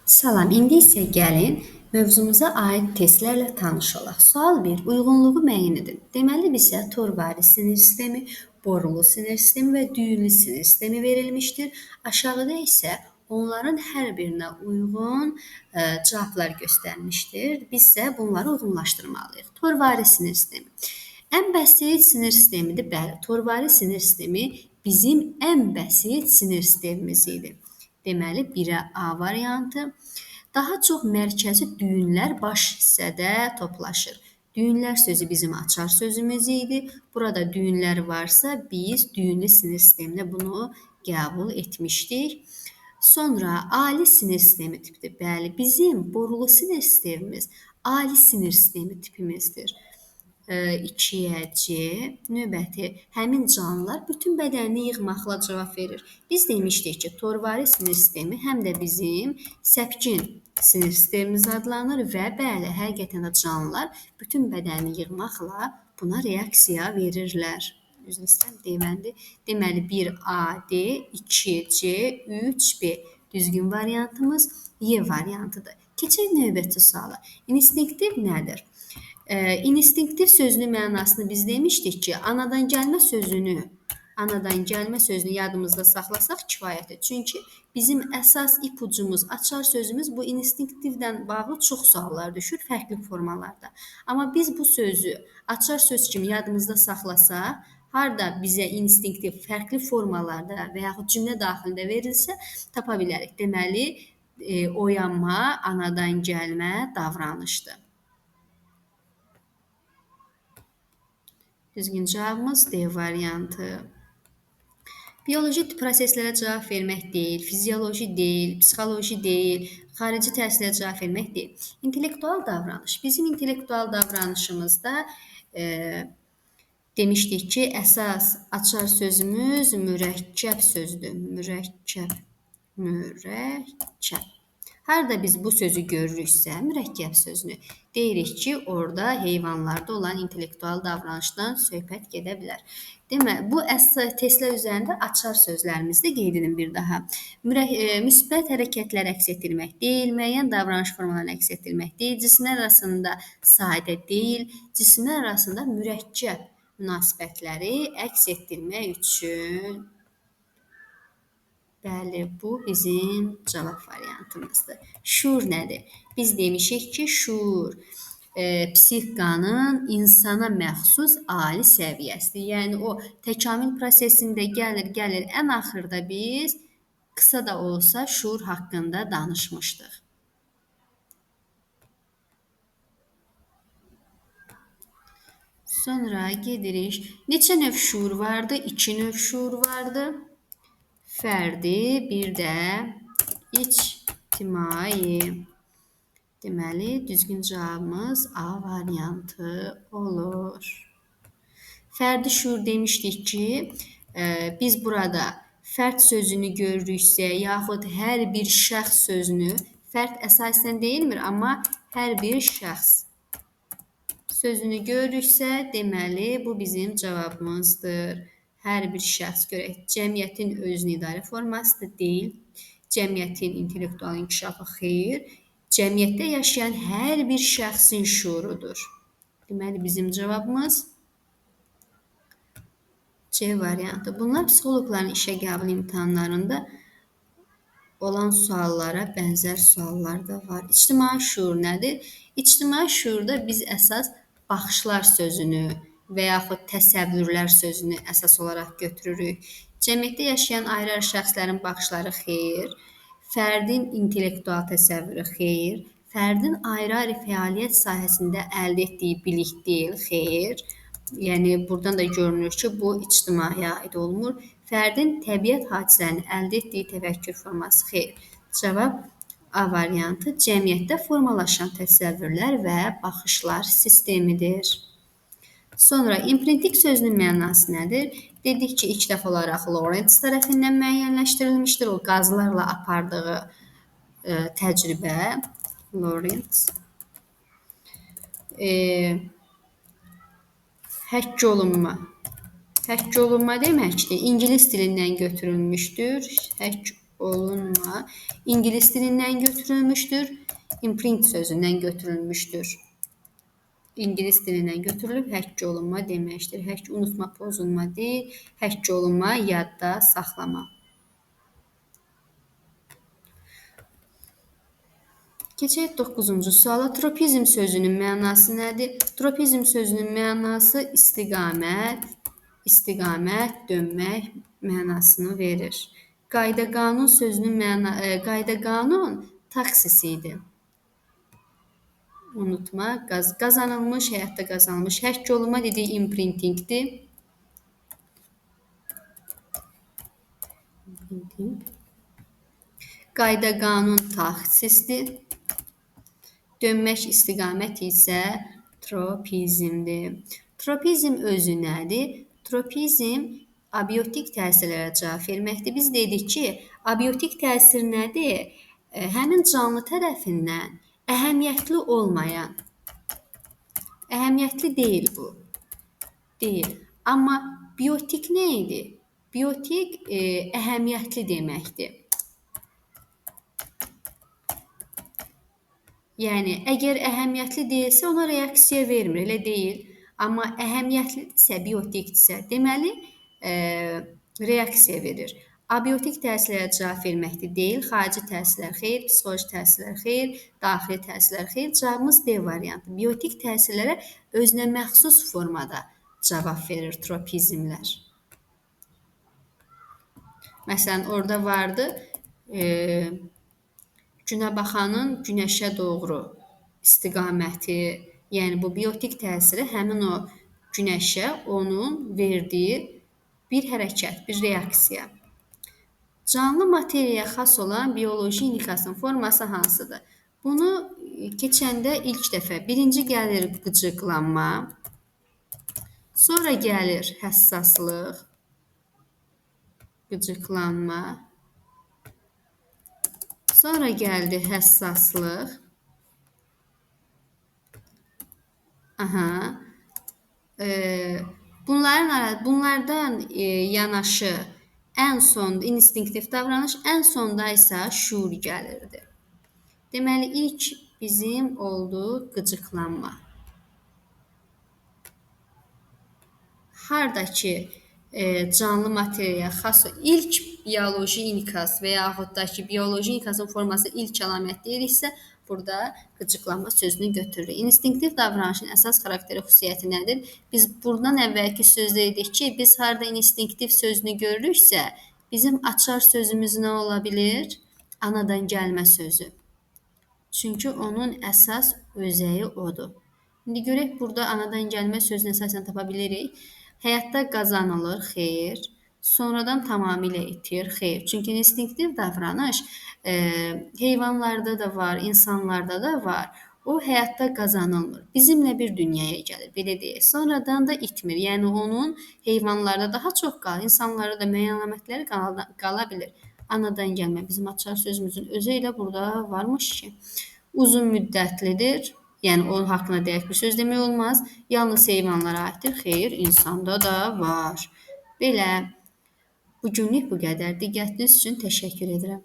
Salam, indi isə gəlin mövzumuza aid testlərlə tanış olaq. Sual 1. Uyğunluğu müəyyən edin. Deməli bizə torvari sinir sistemi, borulu sinir sistemi və düyünlü sinir sistemi verilmişdir. Aşağıda isə onların hər birinə uyğun cavablar göstərmişdir. Biz isə bunları uyğunlaşdırmalıyıq. Torvari sinir sistemi. Ən bəsit sinir sistemidir. Bəli, torvari sinir sistemi bizim ən bəsit sinir sistemimiz idi. Deməli, 1-ə A variantı. Daha çox mərkəzi düyünlər baş hissədə toplaşır. Düyünlər sözü bizim açar sözümüz idi. Burada düyünlər varsa, biz düyünlü sinir sisteminə bunu qəbul etmişdik. Sonra ali sinir sistemi tipidir. Bəli, bizim borulu sinir sistemimiz ali sinir sistemi tipimizdir. 2-yə C növbəti həmin canlılar bütün bədənini yığmaqla cavab verir. Biz demişdik ki, torvari sinir sistemi həm də bizim səpkin sinir sistemimiz adlanır və bəli, həqiqətən də canlılar bütün bədənini yığmaqla buna reaksiya verirlər. Üzr istəyirəm, deməli, deməli 1A, D, 2C, 3B. Düzgün variantımız Y variantıdır. Keçək növbəti suala. İnstinktiv nədir? İnstinktiv sözünün mənasını biz demişdik ki, anadan gəlmə sözünü yadımızda saxlasaq kifayətdir. Çünki bizim əsas ipucumuz, açar sözümüz bu instinktivdən bağlı çox suallar düşür fərqli formalarda. Amma biz bu sözü açar söz kimi yadımızda saxlasaq, harda bizə instinktiv fərqli formalarda və yaxud cümlə daxilində verilsə, tapa bilərik. Deməli, oyanma, anadan gəlmə davranışdır. Düzgün cavabımız D variantı. Bioloji proseslərə cavab vermək deyil, fizioloji deyil, psixoloji deyil, xarici təsirlərə cavab vermək deyil. İntellektual davranış. Bizim intellektual davranışımızda demişdik ki, əsas açar sözümüz mürəkkəb sözdür. Mürəkkəb. Mürəkkəb. Harada biz bu sözü görürüksə, mürəkkəb sözünü, deyirik ki, orada heyvanlarda olan intellektual davranışdan söhbət gedə bilər. Deməli, bu əsas testlər üzərində açar sözlərimizi də qeyd edin bir daha. Müsbət hərəkətləri əks etdirmək deyil, müəyyən davranış formalarını əks etdirmək deyil, cisimlər arasında sadə deyil, cisimlər arasında mürəkkəb münasibətləri əks etdirmək üçün. Bəli, bu bizim cavab variantımızdır. Şuur nədir? Biz demişik ki, şuur psixikanın insana məxsus ali səviyyəsidir. Yəni, o təkamül prosesində gəlir, ən axırda biz qısa da olsa şuur haqqında danışmışdıq. Sonra gedirik. Neçə növ şuur vardı? 2 növ şuur vardı. Fərdi, bir də ictimai. Deməli, düzgün cavabımız A variantı olur. Fərdi şuur demişdik ki, biz burada fərd sözünü görürüksə, yaxud hər bir şəxs sözünü, fərd əsasən deyilmir, amma hər bir şəxs sözünü görürüksə, deməli, bu bizim cavabımızdır. Hər bir şəxs görək, cəmiyyətin özünü idarə formasıdır, deyil, cəmiyyətin intellektual inkişafı xeyir, cəmiyyətdə yaşayan hər bir şəxsin şuurudur. Deməli, bizim cavabımız C variantı. Bunlar psixoloqların işə qəbul imtahanlarında olan suallara bənzər suallar da var. İctimai şuur nədir? İctimai şuurda biz əsas baxışlar sözünü və yaxud təsəvvürlər sözünü əsas olaraq götürürük. Cəmiyyətdə yaşayan ayrı-ayrı şəxslərin baxışları xeyir, fərdin intellektual təsəvvürü xeyir, fərdin ayrı-ayrı fəaliyyət sahəsində əldə etdiyi bilik deyil, xeyir. Yəni, buradan da görünür ki, bu ictimaiyə aid olmur. Fərdin təbiət hadisələrini əldə etdiyi təfəkkür forması xeyir. Cavab A variantı cəmiyyətdə formalaşan təsəvvürlər və baxışlar sistemidir. Sonra imprinting sözünün mənası nədir? Dedik ki, ilk dəfə olaraq Lorentz tərəfindən müəyyənləşdirilmişdir. O qazlarla apardığı təcrübə Lorentz. Həkk olunma. Həkk olunma deməkdir. İngilis dilindən götürülmüşdür. Həkk olunma ingilis dilindən götürülmüşdür. Imprint sözündən götürülmüşdür. İngilis dilindən götürülüb, həkk olunma deməkdir. Həkk unutma, pozulma deyil, həkk olunma, yadda saxlama. Keçək 9-cu suala. Tropizm sözünün mənası nədir? Tropizm sözünün mənası istiqamət, istiqamət, dönmək mənasını verir. Qayda-qanun sözünün qayda-qanun taksisi idi. Unutma, qazanılmış, həyatda qazanılmış, həkk olunma dediyi imprintingdir. İmprinting. Qayda-qanun taksisdir. Dönmək istiqamət isə tropizmdir. Tropizm özü nədir? Tropizm abiotik təsirlərə cavab verməkdir. Biz dedik ki, abiotik təsir nədir? Həmin canlı tərəfindən əhəmiyyətli olmayan, əhəmiyyətli deyil bu, deyil. Amma biotik nə idi? Biotik əhəmiyyətli deməkdir. Yəni, əgər əhəmiyyətli deyilsə, ona reaksiya vermir, elə deyil. Amma əhəmiyyətlidirsə, biotikdirsə, deməli, reaksiya verir. Abiotik təsirlərə cavab verməkdir deyil, xarici təsirlər xeyir, psixoloji təsirlər xeyir, daxili təsirlər xeyir. Cavabımız D variantı. Biotik təsirlərə özünə məxsus formada cavab verir tropizmlər. Məsələn, orada vardı, günəbaxanın günəşə doğru istiqaməti, yəni bu biotik təsiri həmin o günəşə onun verdiyi bir hərəkət, bir reaksiya. Canlı materiyaya xas olan bioloji inikasının forması hansıdır? Bunu keçəndə ilk dəfə birinci gəlir qıcıqlanma, sonra gəlir həssaslıq, qıcıqlanma, sonra gəldi həssaslıq. Aha. Bunlardan yanaşı ən sonda instinktiv davranış, ən sonda isə şuur gəlirdi. Deməli, ilk bizim oldu qıcıqlanma. Harda ki, canlı materiyaya xas ilk bioloji inikas və yaxud da ki, bioloji inikasın forması ilk əlamət deyiriksə, burada qıcıqlanma sözünü götürürük. İnstinktiv davranışın əsas xarakteri xüsusiyyəti nədir? Biz buradan əvvəlki sözdə dedik ki, biz harda instinktiv sözünü görürüksə, bizim açar sözümüz nə ola bilir? Anadan gəlmə sözü. Çünki onun əsas özəyi odur. İndi görək burada anadan gəlmə sözünü əsasən tapa bilirik. Həyatda qazanılır, xeyr. Sonradan tamamilə itir, xeyr. Çünki instinktiv davranış heyvanlarda da var, insanlarda da var. O həyatda qazanılmır. Bizimlə bir dünyaya gəlir, belə deyək. Sonradan da itmir. Yəni onun heyvanlarda daha çox qalır, insanlarda da müəyyən əlamətləri qala bilir. Anadan gəlmə bizim açar sözümüzün özü elə burada varmış ki, uzun müddətlidir. Yəni onun haqqında dəqiq bir söz demək olmaz. Yalnız heyvanlara aiddir. Xeyr, insanda da var. Belə, bugünlük bu qədər. Diqqətiniz üçün təşəkkür edirəm.